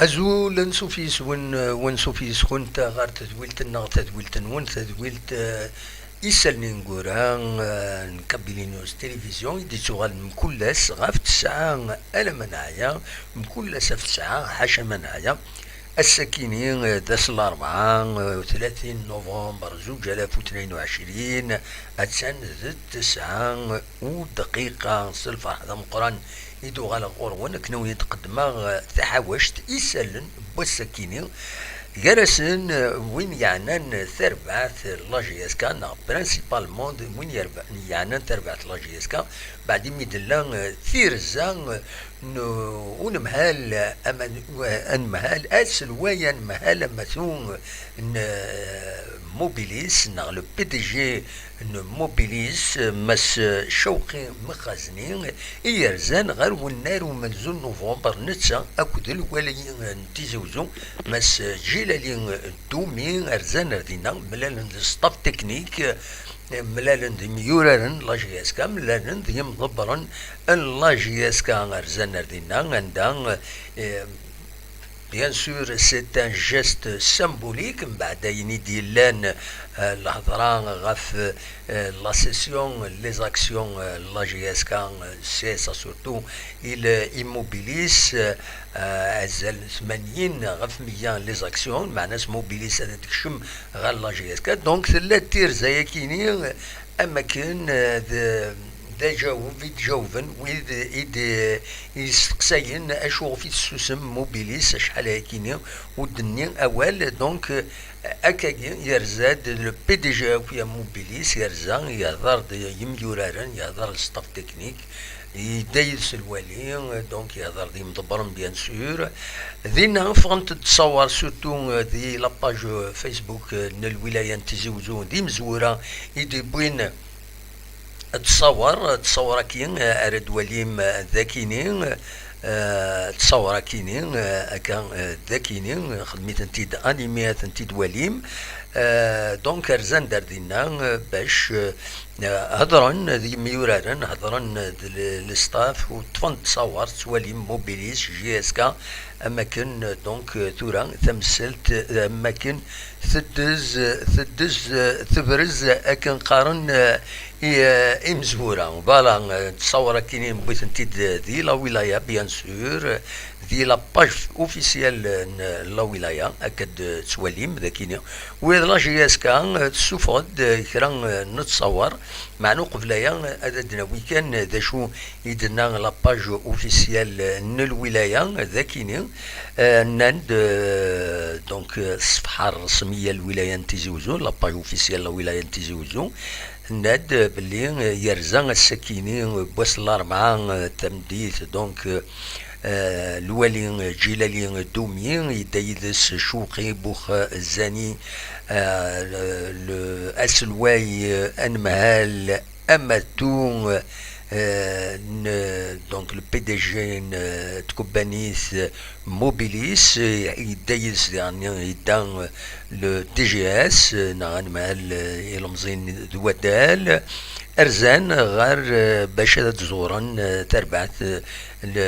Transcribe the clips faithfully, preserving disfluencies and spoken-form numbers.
Azul, ansuf yes-wen, eh, wansuf yes-kent ɣer tedwilt-nneɣ, tadwilt-nwen, tadwilt, eh, Isallen ineggura, eh, n Kabylie News Télévision, i d-ittuɣalen mkul ass ɣef tesɛa alamma neɛya, mkul ass ɣef tesɛa, ḥaca ma neɛya. Ass-akini, eh, d ass n larebɛa, eh, tlatin november zuǧ alaf u tnayen u ɛecrin, attan d tesɛa u dqiqa. S lferḥ d ameqqran i d-uɣaleɣ ɣur-wen akken ad wen-d-qeddmeɣ, eh, taḥawact isallen n wass-akini, gar-asen, eh, win yeɛnan tarbaɛt n la J S K, neɣ principalement win yerba-, yeɛnan tarbaɛt n la J S K, beɛd imi d-tella, eh, tirza, eh, n unemhal, eh, ama-, eh, anemhal, aselway anemhal amatu n, eh, Mobilis, neɣ le P D G n Mobilis, Mass Cawqi Mexazni, i yerzan ɣer wennar umenzu n November, netta akked lwali n Tizi Uzzu, Mass Ǧilali Dumi, rzan ar dinna, mlalen d staff technique, mlalen d imyuraren n la J S K, mlalen d yimḍebbren n la J S K, rzan ar dinna, anda, eh, bien sûr, c'est un geste symbolique, mbeɛd ayen i d-yellan, eh, lhedra ɣef, eh, la cession, les actions, eh, la J S K, eh, C S A surtout, i l-, i Mobilis, eh, azal tmanyin ɣef meyya les actions, meɛna s Mobilis ad d-tekcem ɣer la J S K. Donc, tella-d tirza-yakini, eh, am akken, eh, d, d aǧaweb i d-ǧawben wid i d-, i yesteqsayen acu ɣef i tessusem Mobilis acḥal ayakini ur d-tenni awal. Donc, eh, akkagi yerza-d le P D G akk ya Mobilis, yerza, yehder-d yimyuraren, yehder le staff technique, yedda yid-s lwali, donc yehder d yimḍebbren, bien sûr. Dinna ffɣent-d ttṣawar, surtout, eh, di la page, eh, Facebook, eh, n lwilaya n Tizi Uzzu, d imezwura i d-yewwin ttṣawar, ttṣawar-agi, eh, ara d-walim, eh, d akini, eh, ttṣawar-akini, eh, akka, eh, d akini, xedm-itent-id animi ad tent-id-walim. Eh, donc, rzan-d ar dinna, eh, bac, eh, hedren d yimyuraren, hedren d l-, le staff, u ṭṭfen-d ttṣawar, ttwalim Mobilis, J S K, am akken, eh, donc, eh, tura tamsalt, eh, am akken teddez, teddez, eh, tebrez, eh, akken qqaren, eh, i, eh, imezwura. Voilà, eh, ttṣawar akkin i wwiten-id, eh, di la wilaya, bien sûr, eh, di la page officielle n la wilaya, akka d-, ttwalim d akini. Ula d la J S K, eh, tessufeɣ-d, eh, kra, eh, n ttṣawar, meɛna uqbel aya, eh, ad d-nawi kan, eh, d acu i d-tenna la page officielle n lwilaya, d akini, eh, nnan-d, eh, donc, eh, ṣṣefḥa rresmiya n lwilaya n Tizi Uzzu, la page officielle n lwilaya n Tizi Uzzu, nnan-d, eh, belli, eh, yerza ass-akini, eh, n wass n larebɛa, eh, tameddit, donc, eh, eh, lwali, eh, Ǧilali, eh, Dumi, yedda yid-s Cewqi Buxzani, eh, le, le aselway, eh, anemhal, amatu, eh, n, donc, le P D G n, eh, tkebbanit, eh, Mobilis, eh, yedda yid-s diɣen, yedda, eh, le D G S, eh, neɣ anemhal, eh, ilemẓi d waddal, rzan ɣer, eh, bac ad d-ẓuren, eh, tarbaɛt, eh, le,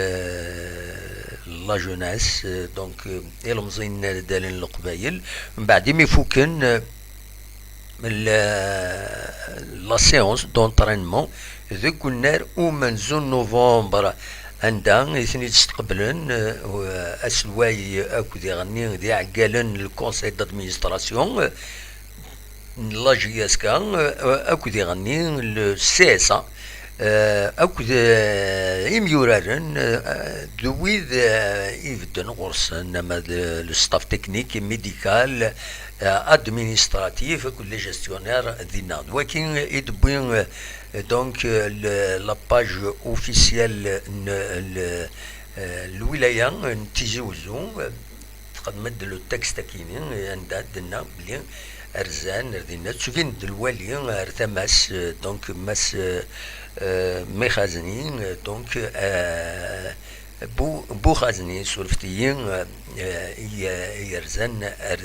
la jeunesse, eh, donc, eh, ilemẓiyen n inaddalen n Leqbayel. Mbeɛd imi fuken, eh, la, la séance d'entraînement deg unnar umenzu n novembre, anda i ten-id-steqblen, eh, aselway akked iɣenni d iɛeggalen n le conseil d'administration, eh, n la J S K, eh, akked iɣenni n le C S A, eh, akked, eh, imyuraren, eh, d wid, eh, ibedden ɣur-sen, ama d le staff technique, médical, eh, administratif, akked les gestionnaires dinna. D waki i d-wwi, eh, donc, eh, le, la page officielle n le, eh, lwilaya n Tizi Uzzu, eh, txedm-d le texte akini, eh, anda d-tenna belli rzan ar dinna, ttbin-d lwali ar tama-s, eh, donc Mass, eh, eh, Mexazni, eh, donc, eh, Bu-, Buxazni, surfet-iyi, eh, eh, i, i yerzan ar,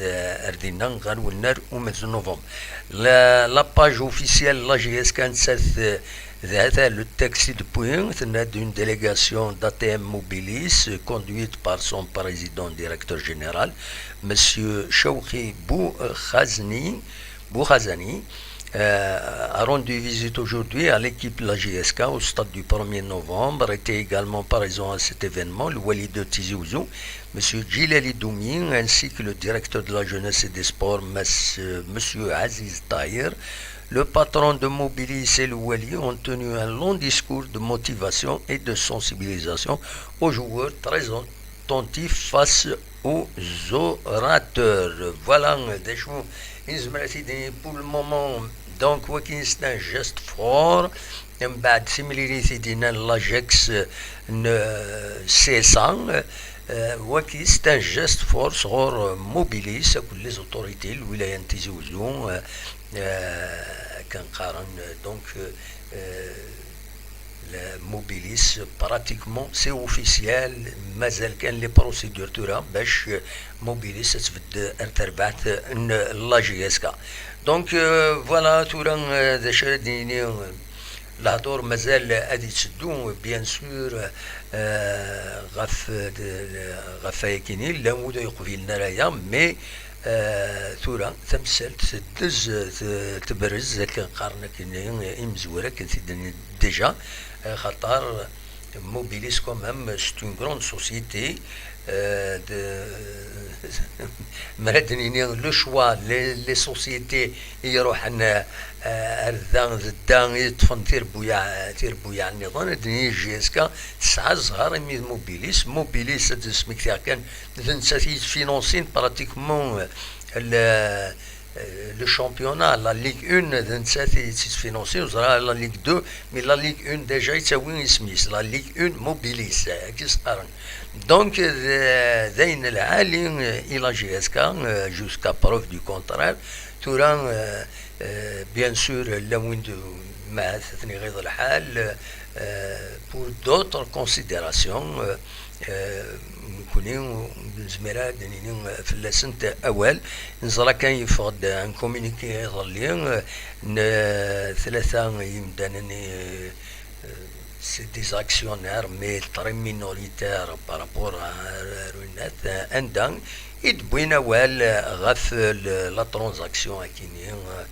ar dinna ɣer wennar umenzu n novembre. La, la page officielle n la J S K nettat, eh, Data, le texte de point d'une délégation d'A T M Mobilis, conduite par son président directeur général, Monsieur Chawki Boukhazani, Boukhazani, euh, a rendu visite aujourd'hui à l'équipe de la J S K au stade du premier novembre. Était également présent à cet événement le Wali de Tizi Ouzou, Monsieur Djilali Doumi, ainsi que le directeur de la jeunesse et des sports, Monsieur, Monsieur Aziz Tahir. Le patron de Mobilis et le Wali ont tenu un long discours de motivation et de sensibilisation aux joueurs très attentifs face aux orateurs. Voilà, d acu i nezmer ad t-id-nini pour le moment. Donc, wagi, c'est un geste fort. Mbeɛd timlilit i d-yennan l'Ajax n C S A, euh, wagi, c'est un geste fort sɣur, euh, Mobilis akked les autorités n lwilaya n Tizi Ouzou, euh, euh, akken qqaren, donc, euh, euh, le Mobilis, pratiquement, c'est officiel, mazal kan les procédures tura bac, euh, Mobilis ad tbedd ar terbaɛt n la J S K. Donc, euh, voilà, tura, euh, d acu ara d-nini, euh, lehdur mazal ad yetteddu, bien sûr, euh, ɣef, euh, ɣef wayakini, llan wid ur yeqbilen ara aya, mais, euh, tura, tamsalt teddez, te-, tebrez, akken qqaren akkenni imezwura, akken t-id-nni déjà, euh, xaṭer Mobilis, quand même, c'est une grande société, euh, de, mi ara d-nini le choix, les, les sociétés i iruḥen, euh, ar da, d da i yeṭṭfen tirbuyaɛ, tirbuyaɛ nniḍen, ad d-nini J S K tesɛa zzher imi d Mobilis. Mobilis, ad d-smektiɣ kan, d nettat i yettfinansin pratiquement, euh, le, euh, le championnat, la Ligue un, d nettat i tt-yettfinansin, ur ẓriɣ la Ligue deux, mais la Ligue un déjà yettawi isem-is, la Ligue un Mobilis, euh, akken i s-qqaren. Donc, d, d ayen lɛali, euh, i la J S K, euh, jusqu'à preuve du contraire. Tura, euh, euh, bien sûr, llan wid ma ad ten-iɣiḍ lḥal, euh, pour d'autres considérations, euh, euh, nekkni ur nezmir ara ad d-nini fell-asent awal. Neẓra kan yeffeɣ-d un communiqué iḍelli, euh, n, euh, tlata yimdanen i, euh, c'est des actionnaires, mais très minoritaires par rapport à, à Runet, euh, anda i d-wwin awal, euh, ɣef, euh, le, la transaction akini, euh,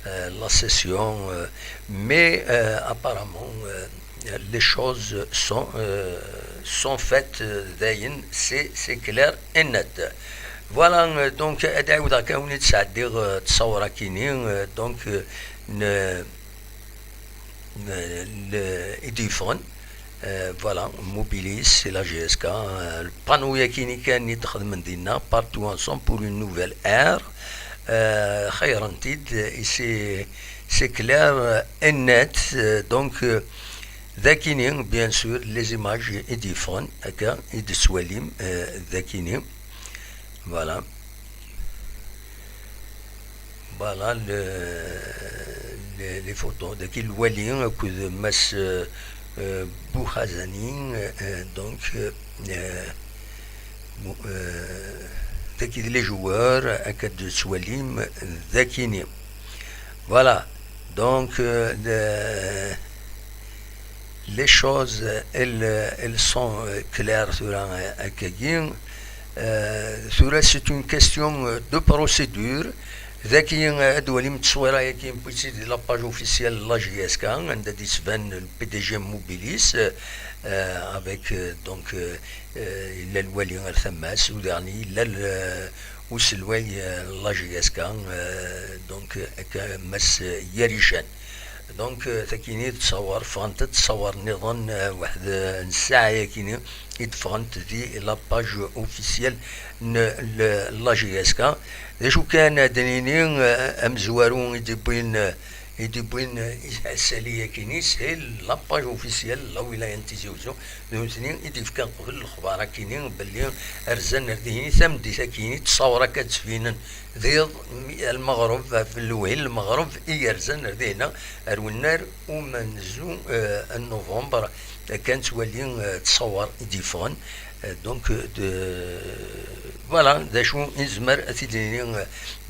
euh, la cession, euh, mais, euh, apparemment, euh, les choses sont, euh, sont faites, euh, dayen, c'est, c'est clair et net. Voilà, euh, donc, ad ɛiwdeɣ kan win i d-sɛeddiɣ, euh, ttṣawra akini, euh, donc, euh, n-, n-, le, i d-yeffɣen, euh, voilà, Mobilis, c'est la J S K, euh, le panneau yakini kan i d-xedmen dinna, partout ensemble pour une nouvelle ère, euh, xeyyren-t-id, et c'est, c'est clair, euh, et net, euh, donc, euh, d akini, bien sûr, les images i d-yeffɣen, akka i d-tettwalim, euh, d akini. Voilà. Voilà le, les, les photos. Daki lwali akked Mass, euh, euh, Boukhazani, euh, donc, euh, euh, bon, euh, daki d les joueurs, akka d-tettwalim d akini. Voilà. Donc, euh, le, les choses, elles, elles sont, euh, claires tura, euh, akkagi. Euh, tura, c'est une question, euh, de procédure. Daki, euh, ad twalim tteswira-yagi, wwin-tt-id di la page officielle n la J S K, anda d-yettban le P D G Mobilis, euh, euh, avec, euh, donc, euh, euh, yella lwali ar tama-s, u daɣen yella l-, uselway, euh, n la J S K, euh, donc, euh, akka Mass, euh, Yarijan. Donc, euh, takini d ttṣawar, ffɣent-d ttṣawar nniḍen, euh, waḥed, euh, n ssaɛa yakini i d-ffɣent di la page officielle n l-, la J S K. D acu kan ad d-nini, euh, amezwaru i d-yewwin, euh, i d-yewwin, euh, isali akini, c'est la page officielle n la wilaya n Tizi Ouzou. D nutni i d-yefkan qbel lexbar akini belli rzan ar dihin i tameddit akini, ttṣawra akka d-ttbinen d iḍ, mi, lmeɣreb, ɣef lwil lmeɣreb i yerzan ar dihina, ar wennar umenzu, euh, n novembre, kan ttwali, euh, ttṣawar i d-yeffɣen. Euh, donc, euh, de, voilà, d acu i nezmer ad t-id-nini, euh,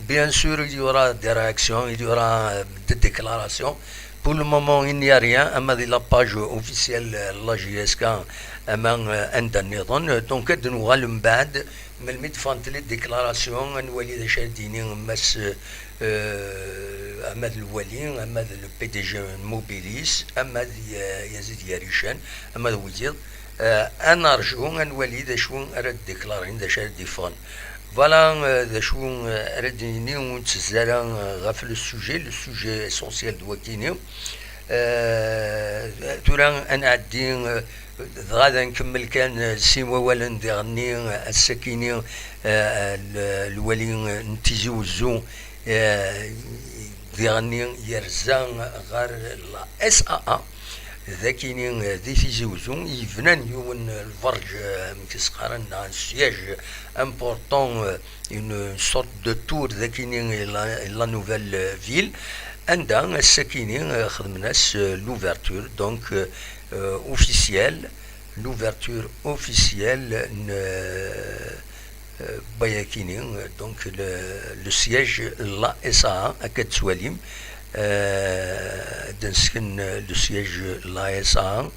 bien sûr, il y aura des réactions, il y aura, euh, des déclarations. Pour le moment, il n'y a rien, ama di la page officielle, euh, la J S K, ama, euh, anda nniḍen. Euh, donc, ad nuɣal mbeɛd, melmi d-ffɣent les déclarations, ad nwali d acu ara d-yini Mass, euh, ama d lwali, ama d le P D G n Mobilis, ama d Ya-, Yazid Yarican, ama d wiyiḍ. Euh, ad nerju, ad nwali d acu ara d-déclarin, d acu ara d-iffɣen. Voilà, euh, d acu, euh, ara d-nini, ur nettezzi ara, euh, ɣef le sujet, le sujet essentiel d wakini. Euh, tura ad nɛeddi, euh, dɣa ad nkemmel kan, euh, sin wawalen diɣenni, euh, ass-akini, euh, l-, lwali, euh, n Tizi Wezzu, euh, diɣenni yerza ɣer la S A A. D akini, euh, di Tizi Wezzu i yebnan yiwen, euh, lberǧ, euh, amek i s-qqaren, un siège important, euh, une sorte de tour d akini i la, i la nouvelle, euh, ville, anda ass-akini, euh, xedmen-as, euh, l'ouverture, donc, euh, euh, officielle, l'ouverture officielle n, euh, euh, n wayakini, euh, donc le, le siège n la S A A, akka d-tettwalim, euh, ad d-nesken, euh, le siège n la S A A,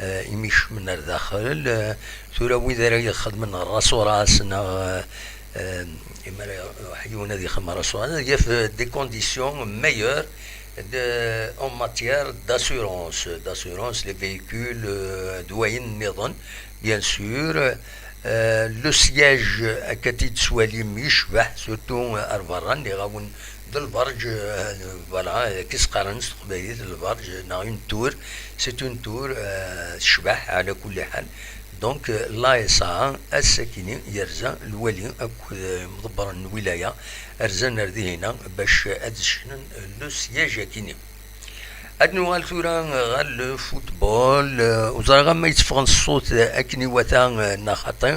euh, imi kecmen ar daxel, euh, tura wid ara ixedmen rasuras neɣ, euh, euh, imi ara iruḥ yiwen ad ixdem rasuras, ad yaf, euh, des conditions meilleures de, en matière d'assurance, d'assurance les véhicules, euh, d wayen nniḍen, bien sûr. Euh, le siège, akka t-id-tettwalim, yecbeḥ, surtout, euh, ar berra, nniɣ-awen d lberǧ, euh, voilà, euh, akken i s-qqaren s teqbaylit, lberǧ, neɣ une tour, c'est une tour, euh, tecbeḥ, ɛla kulli ḥal. Donc, euh, la S A A, ass-akini, yerza lwali akked, euh, imḍebbren n lwilaya, rzan ar dihina bac ad d-seknen le siège akini. Ad nuɣal tura ɣer le football. Euh, ur ẓriɣ ma yetteffeɣ ṣṣut, euh, akken iwata, euh, neɣ xaṭi.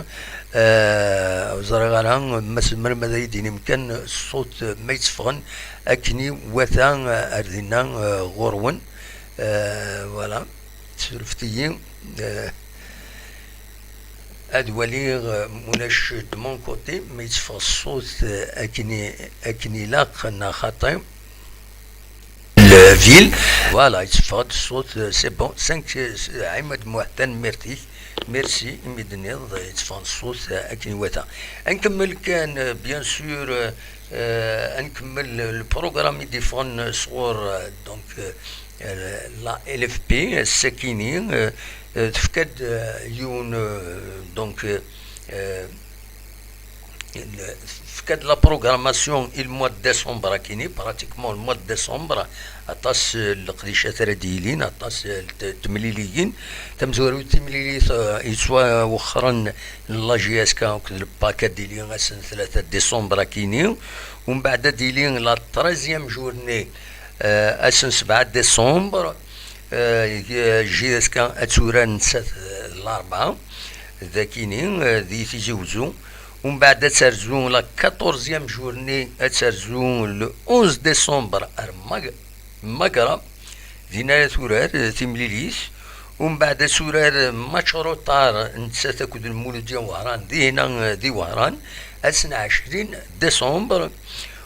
Euh, ur ẓriɣ ara ma tzemrem ad iyi-d-tinim kan ṣṣut, euh, ma yetteffɣen akken iwata, euh, ar dinna, euh, ɣur-wen. Euh, voilà, surfet-iyi. Euh, ad waliɣ, euh, ma ulac, de mon côté, ma yetteffeɣ ṣṣut, euh, akken i-, akken ilaq neɣ xaṭi. Le ville. Voilà, yetteffeɣ-d ṣṣut, euh, c'est bon. Cinq, euh, Ɛimad Muḥ, tanemmirt-ik. Merci, imi d-tenniḍ, euh, yetteffeɣ-d ṣṣut, euh, akken iwata. Ad nkemmel kan, euh, bien sûr, euh, euh, ad nkemmel le programme i d-iffɣen, euh, sɣur, euh, donc, euh, euh, la L F P, euh, ass-akini, euh, euh, tefka-d, euh, yiwen, euh, donc, euh, euh, tefka-d la programmation i le mois de décembre akini, pratiquement le mois de décembre, aṭas, euh, n leqdicat ara d-yilin, aṭas, euh, n t-, temliliyin. Tamezwarut timlilit, euh, yettwawexxren la J S K akked le PAK ad d-tili ass n tlata décembre akini, umbeɛd ad d-tili la treizième journée, euh, ass n sebɛa décembre, euh, J S K ad turar nettat, euh, Larebɛa, d akini, euh, di Tizi Wezzu. Umbeɛd ad terzu la quatorzième journée, ad terzu le onze décembre ar Mag-, Magra, din ara turar, euh, timlilit. Umbeɛd ad turar, euh, match retard, nettat akked Lmuludya Wehran, dihina, euh, di Wehran, ass n ɛecrin décembre.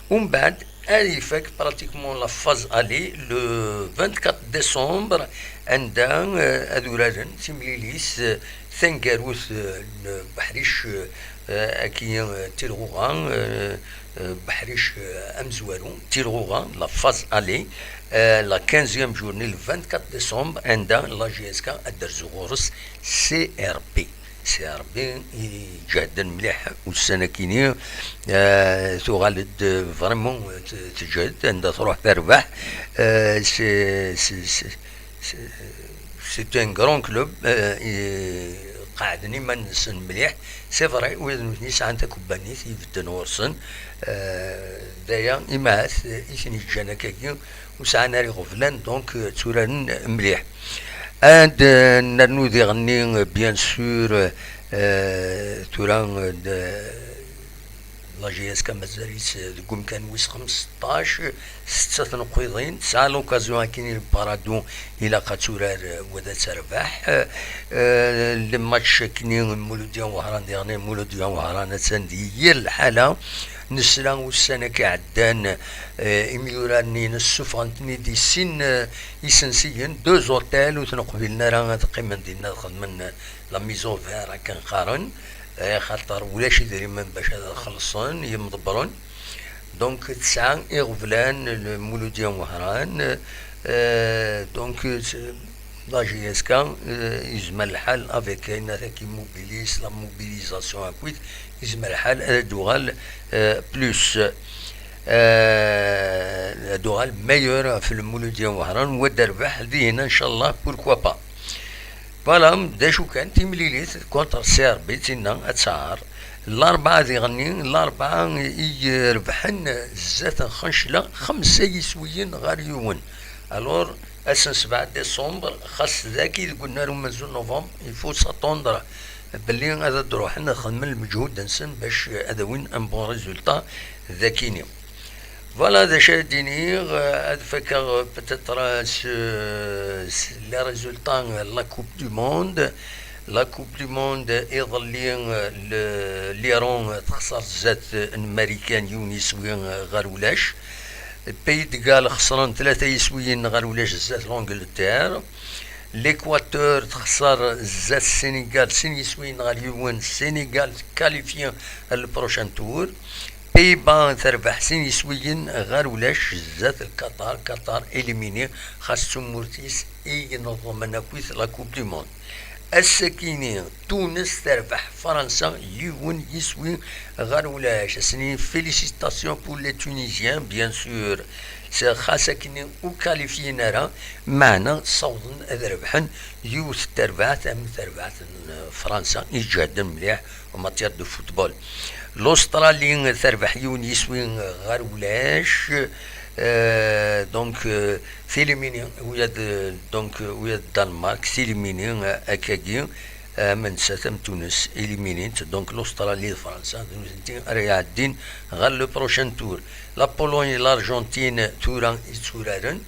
Umbeɛd ad ifak pratiquement la phase aller le vingt-quatre décembre, anda, euh, ad uraren timlilit, euh, taneggarut, euh, n Beḥric, euh, euh, aki, euh, Tirɣuɣa, euh, euh, Beḥric, euh, amezwaru, Tirɣuɣa, la phase aller, euh, la quinzième journée, le vingt-quatre décembre, anda la J S K ad d-terzu ɣur-s C R P. C R P i iǧehden mliḥ ussan-akini, euh, tuɣal-d vraiment t-, teǧhed, anda truḥ terbeḥ. Euh, c'est, c'est, c'est, c'est, c'est un grand club, euh, i qeɛden iman-nsen mliḥ. C'est vrai, ula d nutni sɛan takebbanit ibedden ɣur-sen. Euh, d aya, imahat, i ten-yeǧǧan akkagi, ur sɛan ara iɣeblan, donc, euh, tturaren mliḥ. Ad, euh, nernu diɣenni, euh, bien sûr, euh, tura, euh, d-, la J S K mazal-itt, euh, deg umkan wis xemseṭṭac, setta tneqqiḍin, tesɛa l'occasion akkin i le Paradou, ilaq ad turar, euh, wa d ad terbeḥ. Euh, le match akkin i Muludya Wehran, diɣenni Muludya Wehran attan di yir lḥala. Nesla ussan-agi iɛeddan, eh, imyura-nni ssufɣen-ten-id i sin, eh, isensiyen, deux hôtels, ur ten-qbilen ara ad qqimen dinna ad xedmen, eh, la mise au vert akken qqaren, eh, xaṭer ulac idrimen bac ad xellṣen yimḍebbren. Donc tesɛa iɣeblan, Mulud Imehran, eh, donc, eh, la J S K, eh, yezmer lḥal avec ayen ara k-immobilise, la mobilisation akkit, yezmer lḥal ad d-tuɣal, eh, plus, eh, ad d-tuɣal meilleur ɣef Mulud Imehran, wa d-terbeḥ dihin, inchallah, pourquoi pas. Voilà, d acu kan, timlilit contre Serbie, tinna ad tɛer. Larebɛa diɣenni, larebɛa i irebḥen zdat n Xencla, xemsa yiswiyen ɣer yiwen. Alors, ass n sebɛa décembre, xas dagi deg unnar umenzu n novembre, il faut s'attendre belli ad d-ruḥen ad xedmen lmeǧhud-nsen bac ad awin un bon résultat dagini. Voilà d acu ara d-iniɣ, euh, ad fakeɣ, euh, peut-être, euh, s, s les résultats, euh, la Coupe du Monde. La Coupe du Monde, euh, iḍelli, euh, le, l'Iran, euh, texṣer zdat, euh, n Marikan yiwen yiswi, euh, ɣer ulac. Pays de Galles xesren tlata yiswiyen ɣer ulac zdat l'Angleterre. L'Équateur texṣer zdat Sénégal sin yiswiyen ɣer yiwen. Sénégal qualifié le prochain tour. Pays-Bas terbeḥ sin yiswiyen ɣer ulac zdat Qatar. Qatar éliminé, xas d tumurt-is i ineḍmen akkit la Coupe du Monde. Ass-akini, Tunes terbeḥ Fransa yiwen yiswi ɣer ulac. Asni, félicitations pour les Tunisiens, bien sûr. Xas akini ur qualifiyen ara, meɛna ssawḍen ad rebḥen yiwet n terbaɛt am terbaɛt n Fransa, iǧehden mliḥ en matière de football. L'Australie terbeḥ yiwen yiswi ɣer ulac, euh, donc, euh, tilimini, ula d, donc, ula d Danemark, tilimini, euh, akkagi, euh, am nettat am Tunes, éliminint, donc l'Australie d Fransa, d nutenti ara iɛeddin ɣer le prochain tour. La Pologne, l'Argentine, tura i tturaren,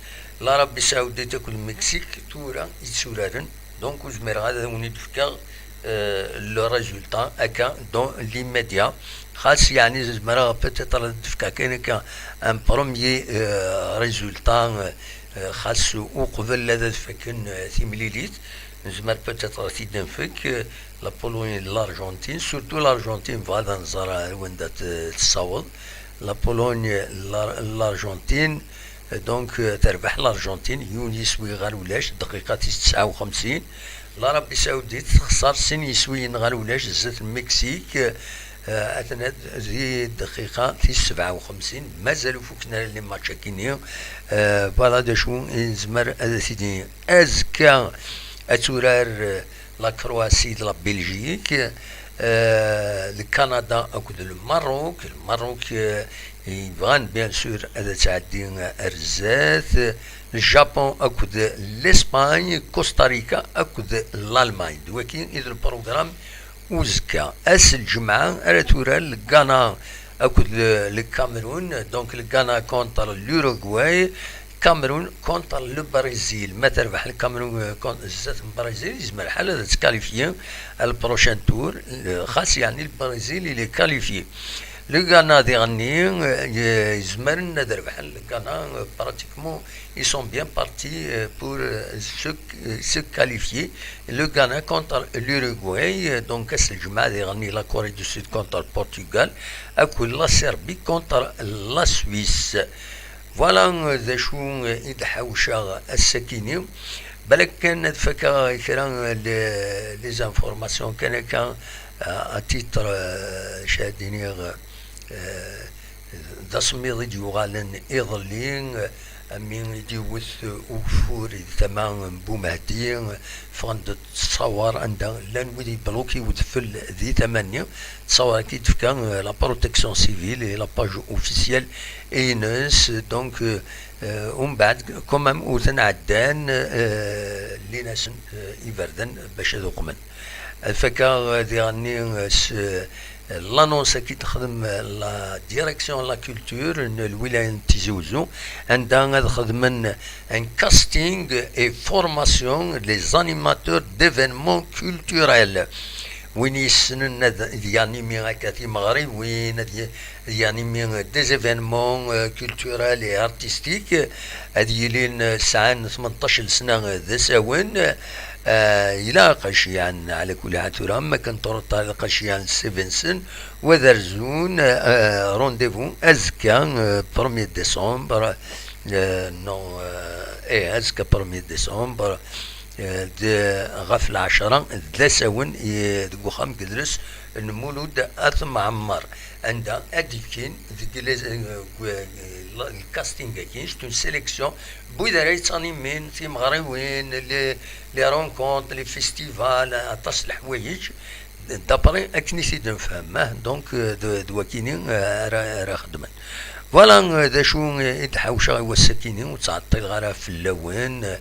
l'Arabie Saoudite akked Mexique, tura i tturaren. Donc, ur zmireɣ ad awen-id-fkeɣ, euh, le résultat akka dans l'immédiat. Xas, yeɛni, zemreɣ peut-être ad d-fkeɣ kan akka un premier, euh, résultat, euh, xas uqbel ad faken, euh, timlilit. Nezmer peut-être ad t-id-nfek, euh, la Pologne, l'Argentine, surtout l'Argentine, bɣa ad nẓer ar wanda t-, tessaweḍ. La Pologne, l'Ar-, l'Argentine, Donc, euh, terbeḥ l'Argentine, yiwen yiswi ɣer ulac, dqiqa tis tesɛa u xemsin. L'Arabie Saoudite texṣer sin yiswiyen ɣer ulac zdat Lmeksik, euh, atna di dqiqa tis sebɛa u xemsin. Mazal ur fuken ara les matchs akini. Euh, voilà d acu i nezmer ad t-id-nini. Azekka ad turar, euh, la Croatie d la Belgique, euh, le Canada akked le Maroc. Le Maroc, euh, yebɣan, bien sûr, ad tɛeddi ar zdat. Le Japon akked l'Espagne, Costa Rica akked l'Allemagne. D waki i d le programme uzekka. Ass n lǧemɛa ara turar le Ghana akked le, le Cameroun. Donc, le Ghana contre l'Uruguay. Cameroun contre le Brésil. Ma terbeḥ le Cameroun, euh, con-, zdat n Brésil, yezmer lḥal ad tqualifié le prochain tour. Euh, xas yeɛni le Brésil, il est qualifié. Le Ghana diɣenni, euh, y-, yezmer ad rebḥen le Ghana, euh, pratiquement, ils sont bien partis, euh, pour, euh, se, euh, se qualifier. Le Ghana contre l'Uruguay, euh, donc ass n lǧemɛa diɣenni la Corée du Sud contre le Portugal, akked la Serbie contre la Suisse. Voilà, euh, d acu, euh, i d-ḥawceɣ ass-akini. Balak kan ad fakeɣ kra, euh, le-, les informations kan akka, euh, à titre, euh, acu ad iniɣ, euh, d asemmiḍ i d-yuɣalen iḍelli, euh, ami i d-iwet ugeffur di tama n Bumehdi, euh, ffɣen-d ttṣawar anda llan wid yebluki wedfel di tama-nni. Ttṣawar-agi d-tefka, euh, la protection civile et la page officielle ines, donc, euh, euh, umbeɛd, quand même, ur ten-ɛeddan, euh, llin-asen, euh, iberdan bac ad uqmen. Ad fakeɣ, euh, diɣenni, euh, s, euh, l'annonce-agi d-texdem, euh, la direction de la culture n lwilaya n Tizi Uzzu, anda ad xedmen un casting et formation les animateurs d'événements culturels. Win yessnen ad, ad yanimi akka timeɣriwin, ad y-, ad yanimi des événements, euh, culturels et artistiques, ad yilin, euh, sɛan tmenṭac n sna, euh, d asawen, euh, ilaq ad ceyyɛen ɛla kulli ḥal tura, am akken truḍ ilaq ad ceyyɛen ssif-nsen, u ad rzun, euh, rendez-vous azekka, euh, premier décembre, euh, non, euh, eh, azekka premier décembre, euh, d-, ɣef lɛecṛa d lasawen i, deg uxxam n yidles n Mulud At Mɛemmer, anda ad d-fkin deg les, euh, le casting-agi, c'est une sélection n wid ara yettɣimin, timeɣriwin, les, les rencontres, les festivals, aṭas n leḥwayeǧ, d'après akken i t-id-nefhem, ah, donc, euh, d, d wakini, euh, ara, ara xedmen. Voilà, euh, d acu i d-ḥawceɣ i wass-akini, ur ttɛeṭṭileɣ ara fell-awen. Euh,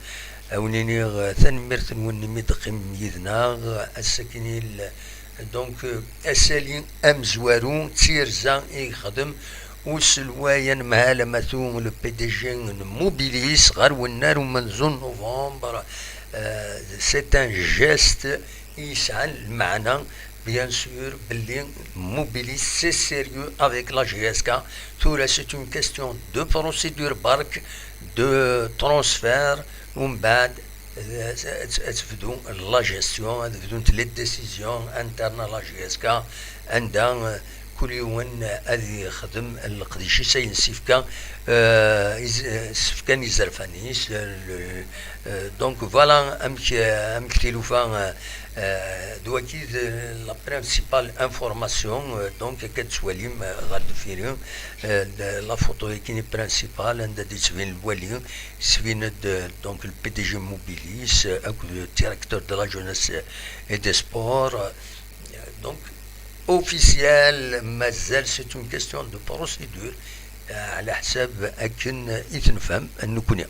ad wen-iniɣ, euh, tanemmirt-nwen imi d-teqqimem yid-neɣ, euh, ass-akini l-, donc, euh, asali amezwaru d tirza i yexdem uselway anemhal amatu, le P D G n Mobilis, ɣer wennar umenzu n novembre. Euh, c'est un geste i yesɛan lmeɛna, bien sûr, belli Mobilis c'est sérieux avec la J S K. Tura c'est une question de procédure bark, de transfert, umbeɛd, euh, ad, ad tebdu la gestion, ad bdunt les décisions internes à la J S K, anda, euh, kul yiwen ad yexdem leqdic-is ayen s-ifka, euh, iz-, euh, s-fkan izerfan-is, euh, le-, euh, donc voilà amek, euh, amek tilufa, euh, euh, d waki d la principale information, euh, donc akka d-tettwalim, euh, ɣer deffir-i, euh, la, la photo-agi principale, anda d-yettbin lwali, yettbin-d, euh, donc le P D G Mobilis, euh, akked le directeur de la jeunesse et des sports, euh, donc officiel, mazal c'est une question de procédure, euh, ɛla ḥsab akken i t-nefhem nekkni.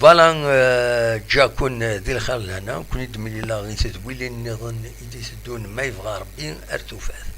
Voilà, euh, ǧǧiɣ-ken di lxir lehna, ken-id-mlileɣ i tedwilin nniḍen i d-iteddun ma yebɣa Rebbi ar tufat.